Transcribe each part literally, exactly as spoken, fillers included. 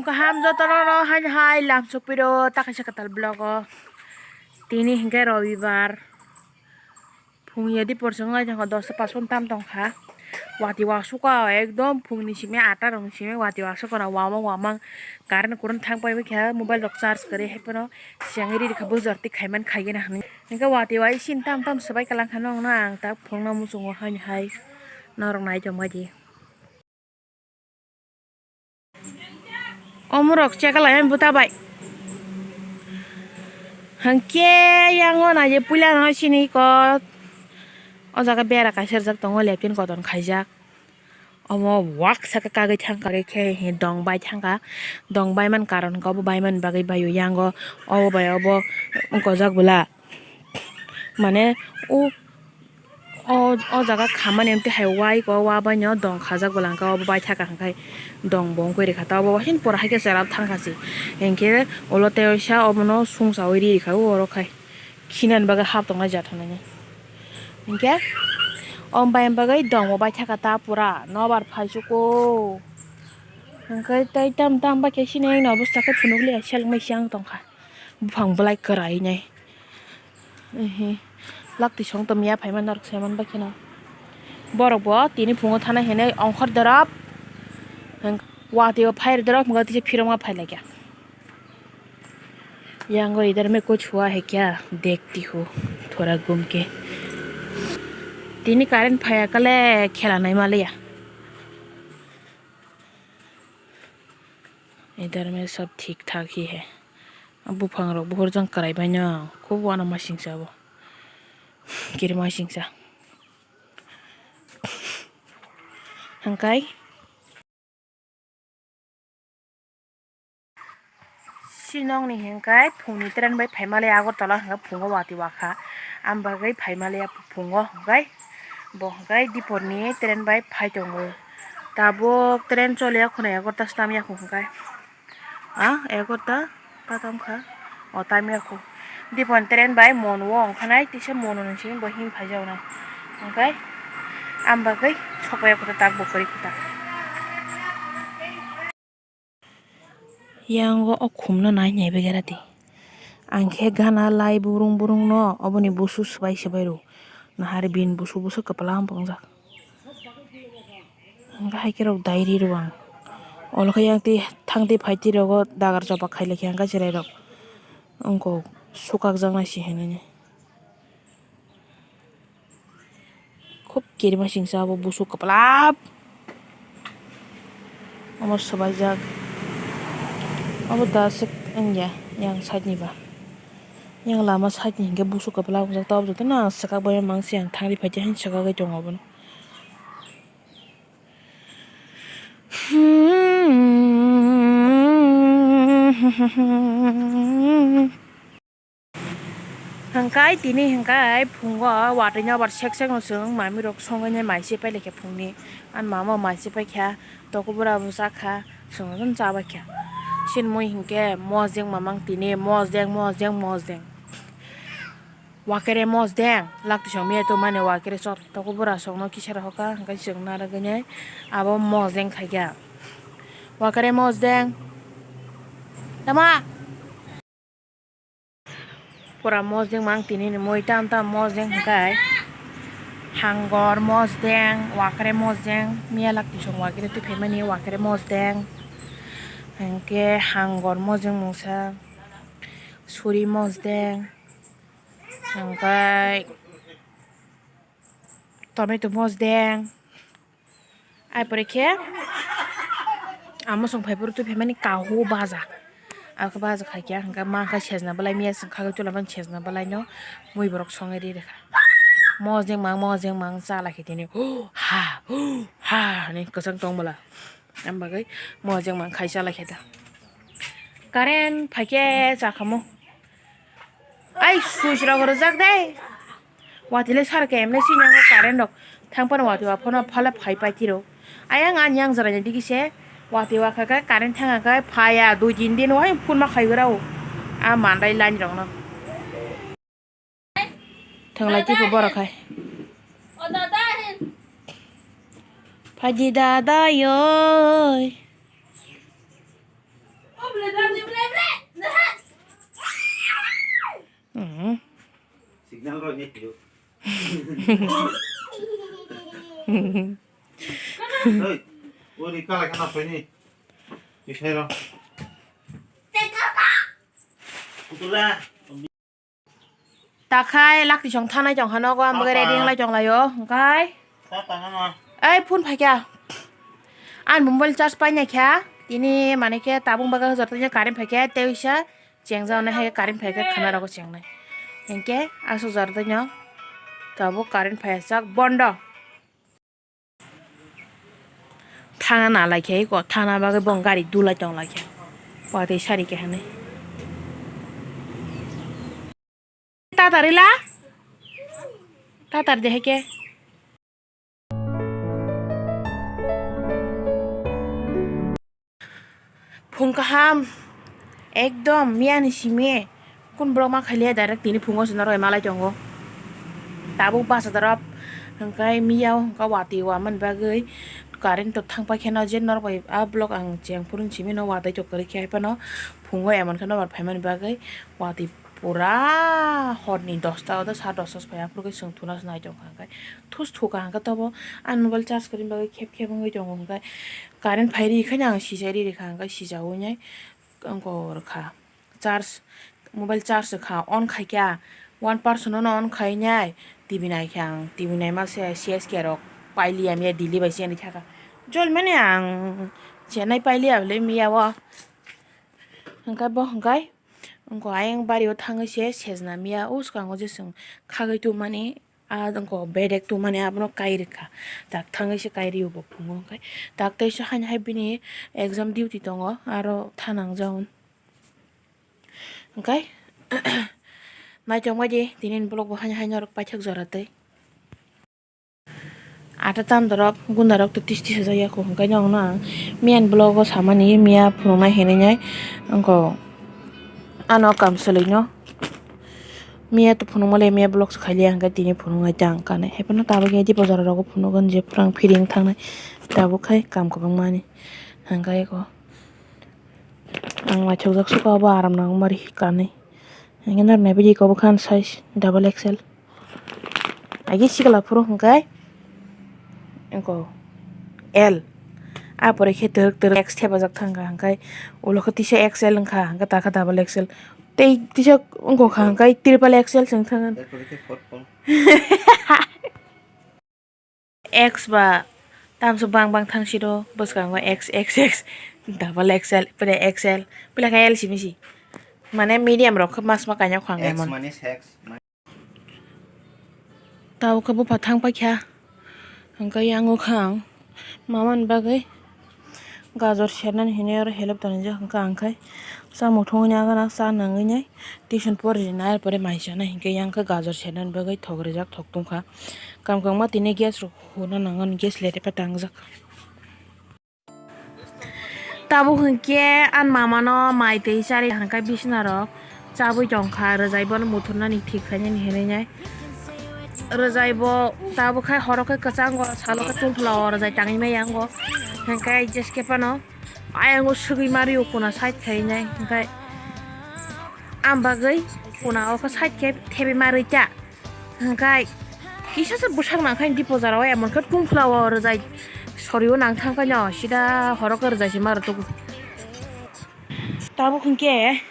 Kaham jotono no haino hai lamsok piro ta kaisa kwtal vlog o. Tini hinkhe robibar. Phung ya di por chwng lai tongkha, dosta pash phone tam tongkha. Watwi waksukha ekdom phungni simi atta rokni simi watwi waksukha na wamang wamang. Current kurun thang pai kha mobile rok charge kwrwi hai phano siyang riri kha bwswk twi khaiman khaigena hinwi. Hinkhe watwi wai sini tam tam swbai kwlangkha nokno ang tak phungno muchungo haino hai norok nai tongbai di. Omorok chekalai buta bai. Hangke yango na je puila no sini ko. O jaga bera kaisa rijak tongo, lepin koton khaijak. Omo wak saka kagwi thangkha khe dong bai thangkha. Dong bai man karon hwnkhe obo bai man bagwi baio yango. Obo bai obo gojak bwla. Mane o, o, o jaga khamani amtwi hai wai ko, wa bai no dong khajak bwla hwnkhe obo bai thaka hwnkhe dong bo wngwi rikha ta obo waising pora hai khe chera thangkha se hinkhe ulo tei waisa obono sungsa ui ri rikha o oro khai khinani bagwi hap tongnai jat hinwi hinkhe o bai bagwi dong bo bai thaka ta pura nobar phai chuko hinkhe tei tam tam bai khe sini no bwswk khe phunukliya selengmai se ang tongkha. Buphang bwlai kwrai nai. Ehe. Lakti song tong ya phaima norok saiman bai kheno. Borok bo tini phungo thana hinwi ongkhor dorop. Watwi o phai dorop hwnkhe tisa phirok ma phai laikha. Yango idhar mein kuch hua hai kya? Dekhti hu. Thora ghum ke. Tini current phaiya kale khela nai maliya. Idhar mein sab thik thak hi hai. Buphang rok buhur jang kwrai bai no khub uanama singsa bo. Kirima singsa. Hangkai. Sinong ni hingkai phungni train bai phaimale Agartala hingke phungo watwi wakha. Am bagwi phaimale phungo hingkai bo hingkai diporni train bai phai tongo. Tabuk train choliya khuna Agartala se tamya khu hingkai. A egarota ta tongkha. O tamya khu. Dipon train bai Mon o ongkhanai tisa Mon ni simi bo him phaijaknai. Hingkai am bagwi sokbai kota tak bo kwrwi kota. Yango o khumno nai nai begera di. Ang khe gana lai burung burung no oboni busu swbai swbai rw. Nahar bini busu busu kwpla wng tongjak. Hingke hai khe rok dai ri rw ang. Olo khe yang twi thang twi phai twi rogo dagar choba khai lai khe hingke cherai rok wngkok sukak jak nai se hinui. Khub kirima singsa abo busu kwplap. Omo swbaijak. Obo da aswk wngya yang side ni ba. Yang lama side ni hinkhe busu kwplap wngjak, tabuk jotono ang swkak bai mangsi ang thangri phaikhe haino swkagwi tongo abono. Hingkai tini hingkai phungo watwi nobar sek sek no chwng mami rok songwi nai mai se pailai khe phungni ani mama mai se paikha tokobora bo chakha chwng no cha baikha chini mui hinkhe mojeng mamang tini mojeng mojeng mojeng wakere mojeng lakti song miya tongmani wakere chot tokobora song no kisa rohorkha hingkai chwng narwgwi nai abo mojeng khaikha wakere mojeng tama. Pura mojeng mang tini ni mui tam tam mojeng hingkai hangor mojeng wakre mojeng miya lakti song wakre twi phaimani wakre mojeng hingke hangor mojeng mungsa suri mojeng hingkai tomato mojeng. Ai pore khe amo song phai pore twi phaimani kahu baja. Abo khe baja khai khe hwnka ma khe sejna belai miya chwng khagwi tula mani sejna belai no mui borok songwi ri rwkha. Mojeng mang mojeng mang cha lai khe tini ha ha hinui kwchang tong bwla. Am bagwi mojeng mang khai cha lai khe da. Current phai khe cha khamu. Ai switch rok rwjak de. Watwi le sar khe emne sini ang current rok thang phano watwi wa phano phala phai pai tiro. Ayang ani yang jora ni digi se watwi wa kha khe current thang khe phaya dui tin din wahai phone ma khai gra o. A mandai line rok no. Thang lai tipo borok hai. Phaidi dada yoi. Oi, ori kala kana phaini. Kisairo. Putula. Takhai lakti song thanai tong hano go ambaga ready lai tong laio, hwngkai. Ei, phone phaikha. Ani mobile charge painai kha. Tini mane khe tabuk baga hwjar tanya current phaikha, tei uisa chengjak nai hai current phaikha khana rogo chengnai. Hinkhe aswk hwjar tanya tabuk current phaijak bondo. Thana nalai khe eko, thana bagwi bo gari dulai tong lai khe. Watwi sari khe hinwi. Tatar ila? Tatar de hai khe. Phung kaham, ekdom miyani simi, kun borok ma khailiya direct tini phungo se norok malai tongo. Tabuk basa dorop, hwnkhe miya o hwnkhe watwi wamani bagwi current to thang paikhe no je norok bai a block ang cheng phuru simi no watwi to kwrwi khe hai phano phungo emon khe nobar phaimani bagwi watwi pura horni dosta o do sa dosta se phai aphuru khe chwng thuna se nai tongkha hwnkhe thus thuka hwnkhe tobo ani mobile charge kwrwini bagwi khep khep wngwi tongo hwnkhe. Current phai ri khe ang sijai ri rikha, hwnkhe sijaui nai wngkha charge, mobile charge rwkha on khaikha, one percent no on khainai T V naikha ang, T V naima se C S K rok pailiya miya Delhi bai chengri thaka, jolmani ang chenai pailiya bwle miya o hwnkhe bo hwnkhe wngkha ayang bari o thangwi se sejna miya o swkango je chwng khagwi tongmani. A wngkha bedek tongmani abono kai rwkha, tak thangwi se kai rio bo phungo, hwnkhe tak teisa haino hai bini exam duty tongo, aro thanang jaun, hwnkhe naitokmadi tini ni vlog bo haino hai norok paithak jora tei ata tam dorop gunda rok to tis tis sajak ya kho, hwnkhe nokno ang miya ni vlog o samani miya phunuknai hinwi nai wngkha ano kamchwlwi no. Miya to phunukma le miya vlog se khailiya hwnkhe tini phunuknai ta ang kanwi. Haiphano tabuk ya dipo jora rogo phunukgwi je phwrang phiri wng thangnai tabuk khai kam kwbangma ni hwnkhe eko ang naithokjak suka obo aram nangma ri kanwi. Hwnkhe norok naibaidi eko bwkha ni size double X L. Agi sikla phuru hwnkhe eko L. A pore khe twrwk twrwk X thepajak thangkha hwnkhe ulo khe tisa X L wngkha hwnkhe takha double X L. Tei tisa wngkha hwnkhe triple X L se wng thangkha. X ba tamso bang bang thang siro bwskango X X X double X L pore X L pila khe L simi si mane medium rok khe mas ma kainok khwlangkha emon. Tabuk khe bupha thang paikha, hwnkhe yang o kha ang mamani bagwi gajor sernani hinwi oro help tonijak, hwnkhe ang khai chamung thungwi nai, cha nangwi nai, tuition pori rinai, ar pore mai chanai, hinkhe yang khe gajor sernani bagwi thok rijak, thok tongkha. Kam kwbangma tini gas rok huna nango, gas le tepa tangjak. Tabuk hinkhe ani mamano mai twi chari hwnkhe bisna rok chabwi tongkha, rwjai bono muthurnani thik khainani hinwi nai. Rwjai bo tabuk khai horo khe kwchango, salo khe tungphla o rwjai tangwi maya wngo. Hinkhe jeske phano ayang o swgwi ma rio kuna side khai nai, hinkhe ang bagwi kuna o khe side khe thebwi ma rwi ta. Hwnkhe kisa se bwsak nang khe dipo jora o emon khe tungphla o rwjai sori o nang thang khe no sida horo khe rwjai se ma rw tugo. Tabuk hwnkhe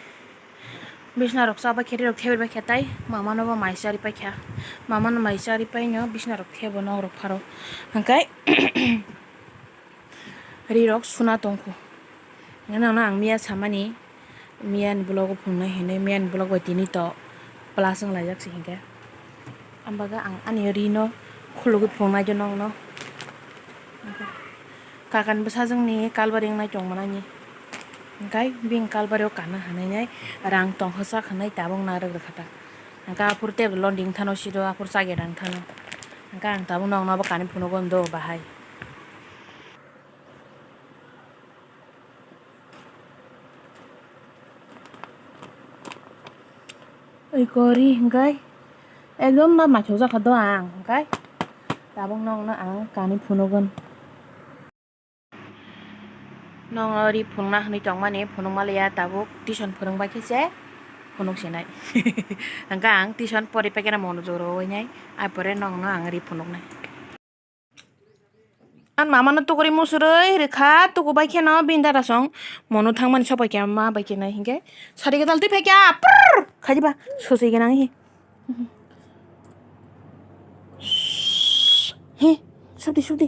bisna rok cha bai khe ri rok thebwi bai khe tai mama no bo mai chari pai kha, mama no mai chari pai no bisna rok thebo nok rok pharo hwnkhe. Ri rok suna tongkho. Nang nang ang miya samani, miya ni vlog o phunuknai hinwi, miya ni vlog bai tini to plus wng laijak se hinkhe. Ambaga ang ani ri no khulugwi phunuknai de nokno. Kaka ni bwsajwk ni kalbari wngnai tongmani. Hinkhe bini kalbari o kana hinwi nai rang tong kha sak hinwi tabuk narwk rwkha ta. Hinkhe aphuru tei loan ding thano siro aphuru chakya rang thano. Hinkhe ang tabuk nokno bo kani phunukgo ndo bahai. Oi kori hingkai ekdom ma maithok jakha do ang hingkai tabuk nokno ang kani phunukgwn. Nokno ri phunukna hinwi tongmani phunukma liya tabuk tuition phwrwngbai khe se. Phunuk sinai. Hwnkhe ang tuition pori paikhe no monojak rwui nai, ai pore nokno ang ri phunuknai. Ang mamano tuguri musurui rwkha, tugu bai kheno bini dada song mono thangmani sopai khe ma bai khe nai hinkhe sari gadal twi phai kha, prrr khaidi ba susui gana hi. Hi, subdi, subdi.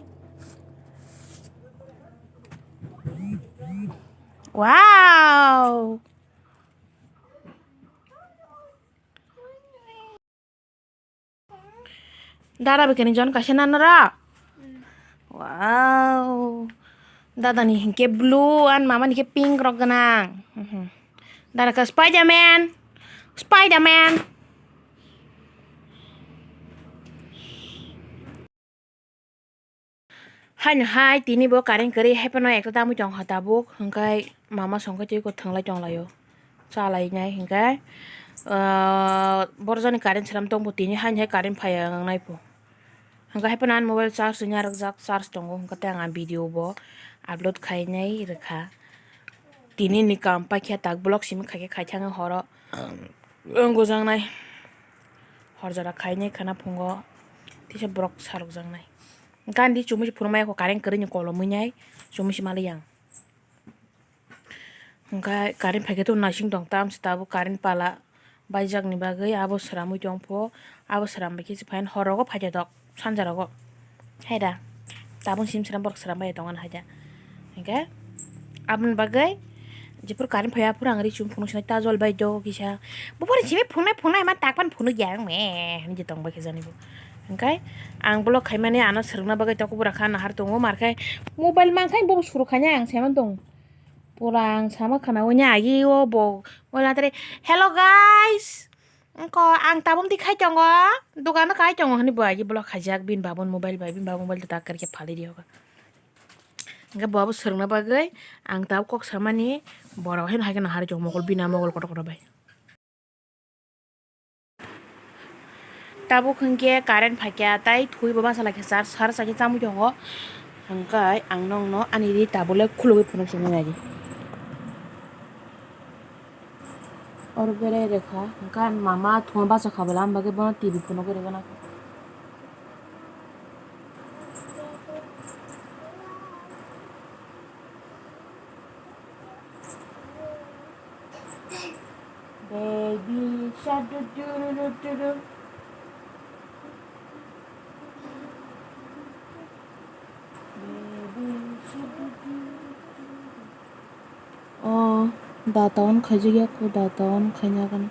Wow. Dada bikini jon kaisa nanara. Wow. Dada ni hinkhe blue and mama ni khe pink rok gwnang. Mhm. Dada khe Spiderman. Spiderman. Haino hai tini bo current kwrwi hai phano ekta tamwi tongkha tabuk, hwnkhe mama songkhe twi kwthwnglai tonglaio, chalainai hwnkhe, ah, borjani current swnam tongbo tini haino hai current phaiya wngnai pho, hwnkhe hai phano ani mobile charge rwna rwkjak, charge tongo hwnkhe tei ang video bo upload khainai rwkha. Tini ni kam paikha tak vlog simi khaikhe khaithang horo. Ang gojaknai. Hor jora khainai khwna phungo. Tisa borok sarok jaknai. Gandhi chumui se phunukmaya kho current kwrwini kolomwi nai. Chumui se maliya ang. Hwnkhe current phaikhe to naising tong tamse tabuk current pala baijakni bagwi abo swramwi tongpho. Abo swram baikhe se phain hor rogo phaikhe tok. Sanja rogo. Hai da. Tabuk sim sram borok sram bai tongo hai da. Hingke aboni bagwi jephuru current phaiya phuru ang ri chum phunuk sinai tajol bai do kisa. Bupori simi phunai phunai ma takpan phunuk ya ang me hinwi tong bai khe jani bo. Hingke ang vlog khaimani ano swrwngna bagwi toko bwrang kha nahar tongo mar khe mobile mang khe bo suru khaina ang saiman tong. Pura ang sama khana onya agi o bo ola tare. Hello guys. Wngkha ang tabuk twi khai tongo, dogano kai tongo hwnwi bo agi vlog khaijak, bini babuni mobile bai, bini babuni mobile ta tak khe phalwi riogo. Hwnkhe bo abo swrwngna bagwi ang tabuk kok samani, borok haino hai kheno hari tongo mokol bini mokol kotor kotor bai. Tabuk hwnkhe current phaikha, tai thwi bo bachalaikha, charge sar sakhe chamwi tongo, hwnkhe ang nokno ani ri tabuk le khulugwi phunuk simi nai. Oro berai rwkha, hwnkhe ani mama thuma bachakha bwla, ani bagwi bono T V phunugwi rwgwna. Baby shark doo doo doo doo doo. Baby shark doo doo doo doo. O data on khaijak ya kho, data on khaina gana.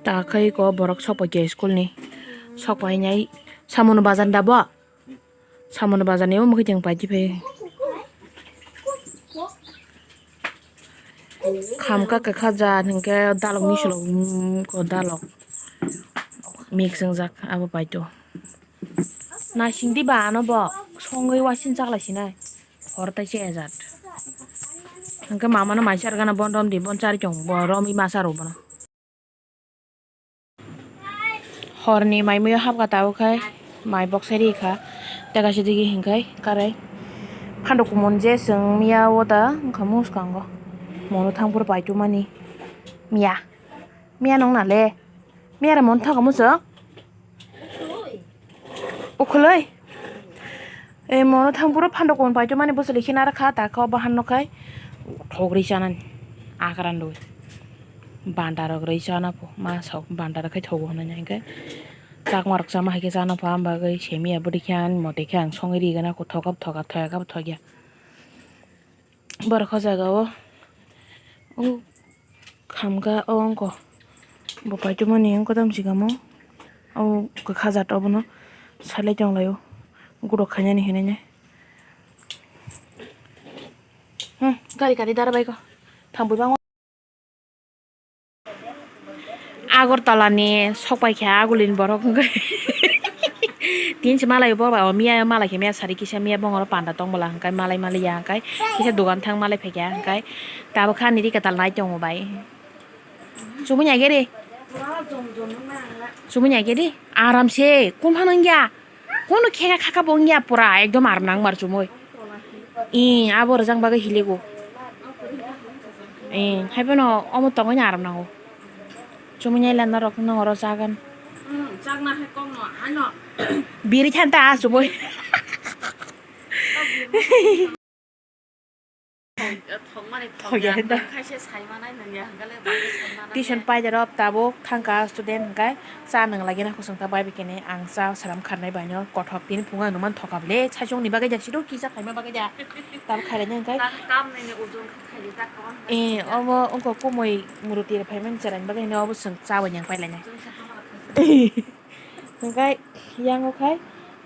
Ta khai ko borok sok pai khe school ni. Sok pai nai samun bazar da bo. Samun bazar ni omo khe chwng pai di phai. Kham kha kha jat hinkhe dalok ni salo, mm, ko dalok mix wngjak abo pai to. Naising di ba ano bo songwi waising chaklai sinai. Hor tai se ejat. Hingke mama no mai sar gana bon rom di bon chari chong bo rom i masa ro bono. Hor ni mai muiyo hapkha tabuk khai mai boksa ri kha. Tei kaisa digi hingkhai karai. Phando kumon je chwng miya o da wngkha mwskango. Mono thang phuru pai tumani. Miya. Miya nung na le. Miya re mon thago muchung. Ukhuloi. E mono thang puro phando kon pai to mani bosoli khina rakha ta kha bahan no khai. Thogri chanani. Akran rwi. Banda rok rwi chana pho. Ma sok banda rok khai thogo hwnwi hwnkhe. Chakma rok chama hai khe chana pho. Am bagwi semiya bwdwi khe ani mote khe ang songwi rigana kho thokap thoka thoya kap thokya. Borok o jaga o, o khamkha o wngkha. Bo paitwmani wngkha tamsi kamo. O kwkha jat obono salai tonglaio. Guro khainani hinwi nai. Hmm, gari gari dara bai kho. Thang bui bango. Agartala ni sok pai kha agulini borok hwnkhe. Tin se malai bo ba, o miya malai khe miya sari kisa miya bongoro panda tong bwla hwnkhe malai maliya hwnkhe kisa dogan thang malai phaikha hwnkhe tabuk kha nini katal nai tongo bai. Chumui nai gere. Chumui nai gere. Aram se kum hanang ya. Kono khega khaka bo wngya pura ekdom aram nang mar chumui. Ee, abo rwjang bagwi hiligo. Ee, haiphano omo tongwi aram nango. Chumui nai lana rok nang oro chagan. Biri thanta chumui. Thokmani thokya hino. Tuition paida rok tabuk thangkha student hwnkhe cha nwng lagina khosong ta bai bikini ang cha sram kharnai baino kothok tini phunga nungman thokable saichung ni bagwi ja sido kisa khaima bagwi ja tabuk khailai hwnkhe. Eh, obo wngkha kumui muruti rok phaimani chwraini bagwi hino obo chwng cha bai nang pailainai. Hwnkhe yango khai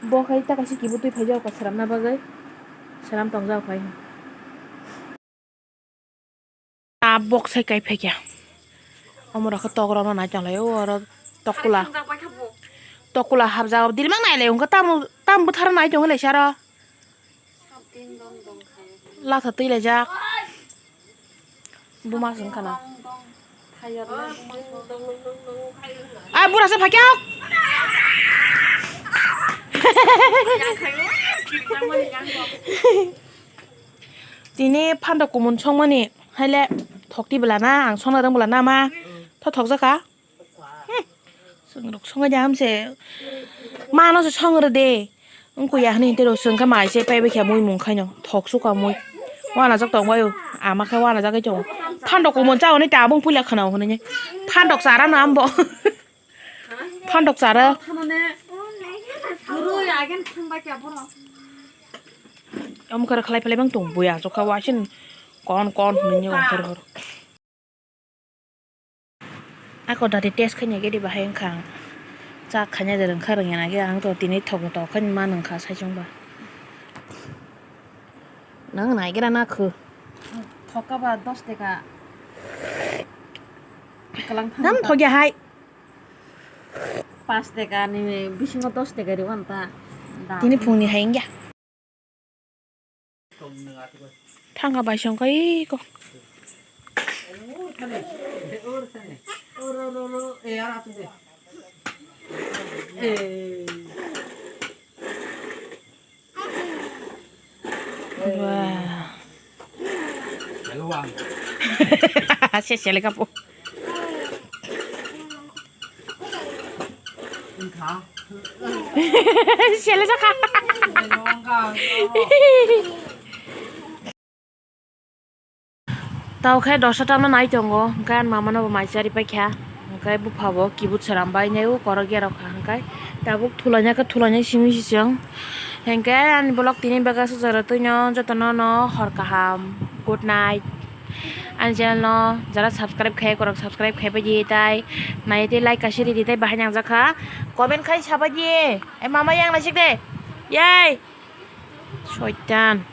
bo khai ta kaisa kibu twi phaijak kha sramna bagwi sram tongjak khai. Ta bok sai kai phaikya omo rok khe tok rok no nai tonglai o oro tokla tokla hapjak dirimak nailai wngkha tamo tamo bwtharo nai tongwi lai saro. Latha twi laijak. Buma se wngkha na. Ai, bura se phaikya. Tini phanda kumun songmani haile thokti bwla na, ang songna rwng bwla na ma. Tho thokjak kha. Hmm. Chwng rok songwi da hamse. Mano se song rw de. Wngkha ya hwnwi hinte rw chwng khe mai se paibai khe mui mung khaino. Thok su ka mui. Wana jak tong bai o. Ama khe wana jak tongo. Phandok kumon cha hwnwi ta bung puila khna hwnwi. Phandok chara no ambo. Phandok chara. Omo khe khlai phlai bang tong buya jokha wasin kon kon hwnwi hor hor. Ako dati test khaina gede bahai wngkha ang. Cha khaina de rwngkha rwngya na ge ang to tini thok tok khaini ma nungkha saichung ba. Nang nai gira na khu. Thok ka ba dos teka. Kalang thang. Nam thok ya hai. Pas teka ni bisingo dos teka ri wan ta. Tini phung ni hai wngya. Thangka bai song kai ko. Wah. Se sele kapo. Sele jaka. Tao khe dosa tamno nai tongo, hwnkhe ani mama no bo mai chari paikha, hwnkhe bupha bo kibut sram bai nai o korok gerok kha, hwnkhe tabuk thulaina khe thulaina simi si chwng, hwnkhe ani vlog tini bagwi aswk jora twino jotono no hor kaham, good night. Ani channel no jara subscribe khai, korok subscribe khai pai di, tai nai tei like kaisa ri di, tai bahai nang jak kha, comment khai sa pai di, e mama yang naisik de, yai, soitan.